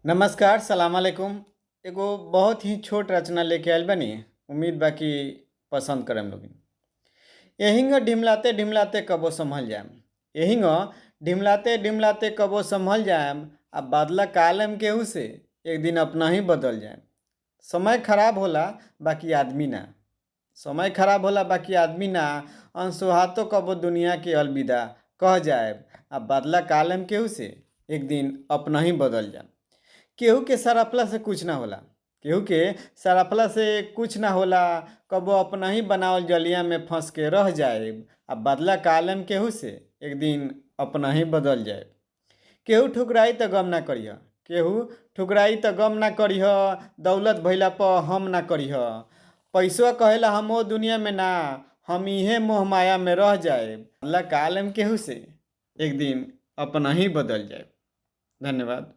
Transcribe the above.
नमस्कार, सलाम अलैकुम। एगो बहुत ही छोट रचना लेके आइल बानी। उम्मीद बा कि पसंद करेम लोगिन। एहिंग ढिमलाते ढिमलाते कबो संभल जाएम, एहिंग ढिमलाते ढिमलाते कबो संभल जाएम, आ बदला का लेम केहू से, एक दिन अपना ही बदल जाएम। समय खराब होला बाकी आदमी ना, समय खराब होला बाकी आदमी ना, अनसुहातो कबो दुनिया के अलविदा कह जाएब, आ बदला का लेम केहू से, एक दिन अपना ही बदल जाएम। केहू के सराफला से कुछ ना होला, केहू के सराफला से कुछ ना होला, कबो अपना ही बनावल जलिया में फंस के रह जाएब, आ बदला का लेम केहू से, एक दिन अपना ही बदल जाएब। केहू ठुकराई त गम ना करिह, केहू ठुकराई त गम ना करिह, दौलत भइला पअ हम ना करिह। पैसवा कहेला हम ओ दुनिया में ना, हम इहे मोह माया में रह जाएब। बदला का लेम केहू से, एक दिन अपना ही बदल जाएब। धन्यवाद।